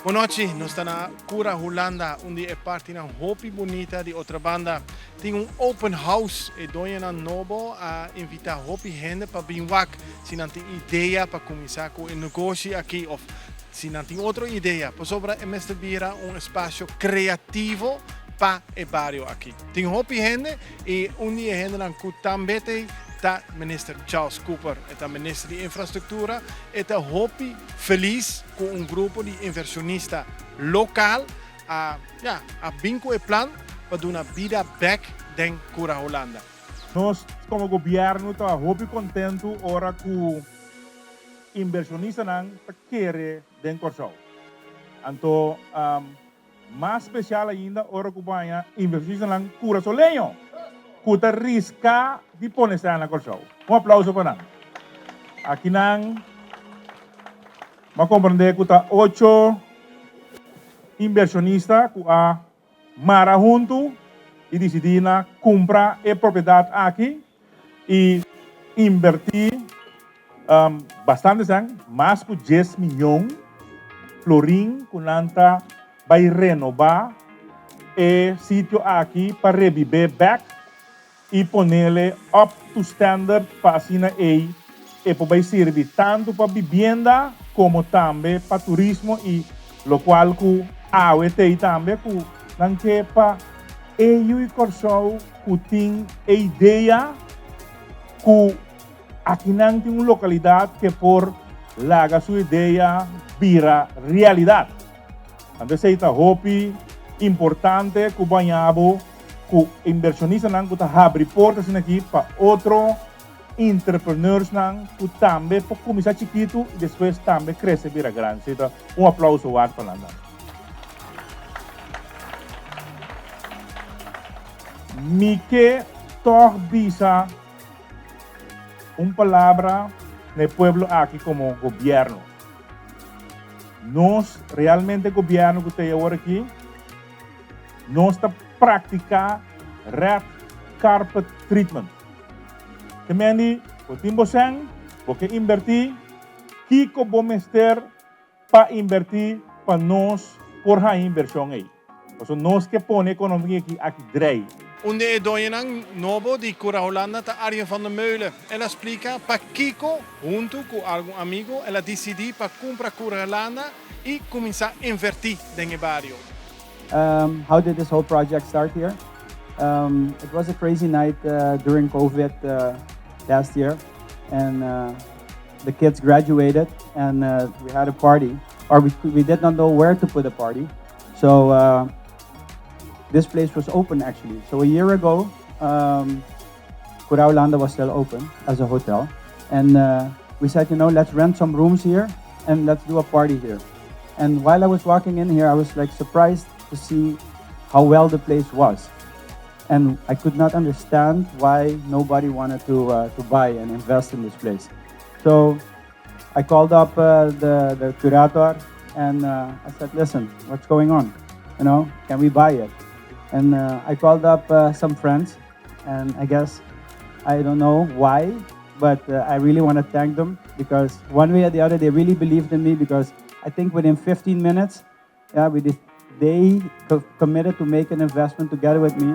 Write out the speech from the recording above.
Bon nochi, nos ta na Cura Hulanda, un di e partinan hopi bunita di Otrabanda. Tin un open house, e doñonan nobo a invita hopi hende pa bin wak si nan tin idea pa cuminsa cu e negoshi aki of si nan tin otro idea, pasobra e mester bira un espacio creativo pa e bario aki. Tin hopi hende y un di e hendenan cu tambe t'ey ta Minister Charles Cooper. E ta Minister di Infrastructura. E ta hopi feliz cu un grupo di inversionista local a, ya, a bin cu e plan pa duna bida bek den Cura Hulanda. Nos como gobierno ta hopi contento ora cu inversionistanan ta kere den Corsou. Anto mas special ainda ora cu baña inversionistanan Curasoleño cu ta risca di pone staan na Corsou. Un aplauso pa nan. Akinan m'a comprende cu ta ocho inversionista cu a mara huntu y dicidi na cumpra e propiedad aki y inverti bastante sèn, mas cu dies miyon florin cu nan ta bay renoba e sitio aki pa rebibe bek y ponele up to standard pa asina ey e por bay sirbi tanto pa bibienda como tambe pa turismo y locual cu awe t'ey tambe cu nan ke pa e yu Corsou cu tin e idea cu akinan tin un localidad ke por laga su idea bira realidad. Anto esey ta hopi importante cu baña bo cu inversionistanan cu ta habri porta asina aki pa otro entrepreneursnan cu tambe por cuminsa chikitu y despues tambe crece bira grandi. Esey ta un aplauso waard pa nan tambe. Mi ke tog bisa un palabra na e pueblo aki como gobierno. Nos realmente gobierno cu ta ey awor aki, nos ta practica red carpet treatment. Te mendi, bo tin bo cen, bo ke inverti, kico bo mester pa inverti pa nos por haña inversion ey? Pasobra nos ke pone economia aki aki drei. Un di e doñonan nobo di Cura Holanda ta Arjen van der Meulen. El a splika pakiko huntu ku algun amigu el a disidí pa kumpra Cura Holanda i kuminsá invertí den e bario. How did this whole project start here? It was a crazy night during covid last year and the kids graduated and we had a party or we did not know where to put a party so this place was open actually. So a year ago Cura Holanda was still open as a hotel and we said you know let's rent some rooms here and let's do a party here. And while I was walking in here I was like surprised to see how well the place was. And I could not understand why nobody wanted to uh, to buy and invest in this place. So I called up uh, the, the curator and uh, I said, listen, what's going on? You know, can we buy it? And uh, I called up uh, some friends and I guess I don't know why, but uh, I really want to thank them because one way or the other, they really believed in me because I think within 15 minutes, yeah, we did, they co committed to make an investment together with me.